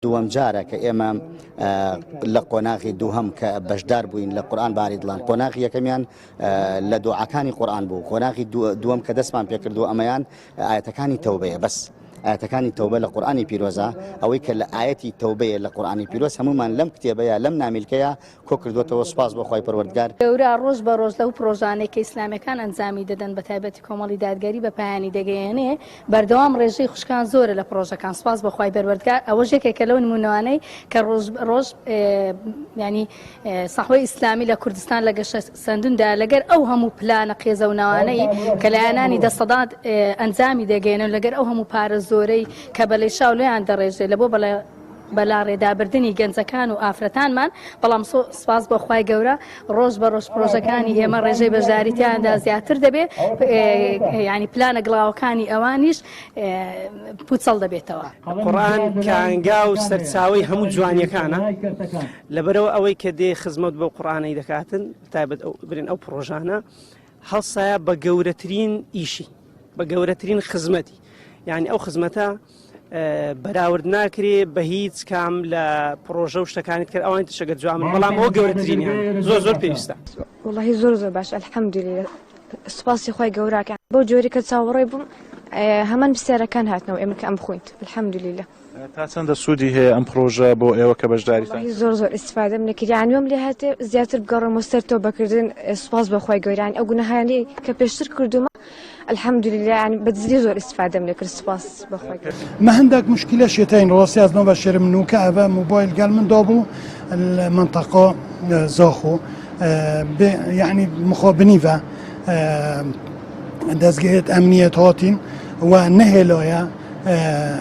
دووەم جارە کە ئێمە لە قۆناغی دووهەم کە بەشدار بووین لە قورآن باری دڵان قۆناغی یەکەمیان لە دوعاکانی قورآن بوو قۆناغی دووەم کە دەستمان پێکردو ئەمەیان ئاەتەکانی تەوبەیە بەس ئاەتەکانی تەوبە لە قورآانی پیرۆزە ئەوەی کە لە ئاەتی تەوبەیە لە قورآانی پیرۆز هەمومان لەم کتێبەیە لەم نامیلکەیە کۆ کردووەتەوە سوپاس بۆ خوای پەروەردگار. گەورە ڕۆژ بە ڕۆژ لەو پڕۆژانەی کە ئیسلامیەکان ئەنجامی دەدەن بە تایبەتی کۆمەڵی دادگەری بە پایانی دەگەیەنێ بەردەوام ڕێژەی خوشکان زۆرە لە پڕۆژەکان سوپاس بۆ خوای پەروەردگار ئەوەش یەکێکە لەو نمونەوانەی کە ڕۆژ ڕۆژ ینی سەحوەی ئیسلامی لە کوردستان لە گەشە سەندندا لەگەر ئەو هەموو پلانە قێزەونەوانەی کە لایەنانی دەسەڵات ئەنجامی دەگەێنن لەگەر ئەو هەموو پارە زۆرەی کە بەلێشاو لێیان دەڕێژێ لە بۆ بەڵێ بەلاڕێدابردنی گەنجەکان و ئافرەتانمان، بەڵام سوپاس بۆ خوای گەورە ڕۆژ بە ڕۆژ پرۆژەکانی ئێمە ڕێژەی بەشداری تیاندا زیاتر دەبێت، یانی پلانە گڵاوەکانی ئەوانیش پوچەڵ دەبێتەوە. قورئان کانگا و سەرچاوەی هەموو جوانیەکانە، لەبەرئەوە ئەوەی کە دێ خزمەت بەو قورئانەی دەکاتن، بەتایبەت ئەو برێن ئەو پڕۆژانە، هەڵسایە بە گەورەترین ئیشی، بە گەورەترین خزمەتی، یانی ئەو خزمەتە بەراورد ناکرێ بە هیچ کام لە پڕۆژە و شتەکانی تر ئەوانی ترش ئەگەر جوان بن بەڵام ئەوە گەورەترینیان زۆر زۆر پێویستە. وەڵاهی زۆر زۆر باش الحمدللە سوپاسی خوای گەورە کەم بەو جۆرەی کە چاوەڕێ بووم هەمان پرسیارەکان هاتنەوە ئێمە کە ئەم خویند الحمدللە. تا چەندە سوودی هەیە ئەم پڕۆژە بۆ ئێوە کە بەشداریتان وەڵاهی زۆر زۆر ئیستفادەم لێ کرد یان وێم لێ هاتێ زیاتر بگەڕێمەوە سەر تۆبەکردن سوپاس بۆ خوای گەورە یان ئەو گوناهانەی کە پێشتر کردوومە الحمدللە یانی بە جدی زۆر ئیستفادەم لێ کرد سوپاس بۆ خوای گەورە. مە هەندەک مشکلە شێتەین ڕاستی از نۆڤە شێرم نوکە ئەڤە موبایل گەل من دابوو المنطقە زاخۆ بێ یعنی مخابنی ڤە دەستگەهێت ئەمنیەت هاتین و نەهێلایە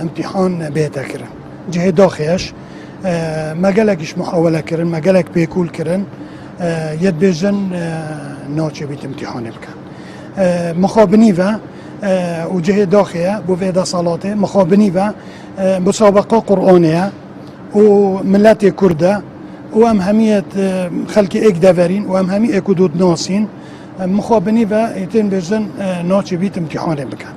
امتحان بێتە کرن جهێ داخێش مە گەلەکیش محاولە کرن مە گەلەک پێکول کرن یەت بێژن ناچێ بیت امتحانێ بکەن مخابنی ڤە و جهێ داخەیە بۆ ڤێ دەسەڵاتێ مخابنی ڤە مسابقە قورئانەیە و ملەتێ کوردە و ئەم هەمیەت خەلکی ئێک دەڤەرین و ئەم هەمی ئێک و دوت ناسین مخابنی ڤە ئیتن بێژن ناچێ بیت امتحانێ بکەن.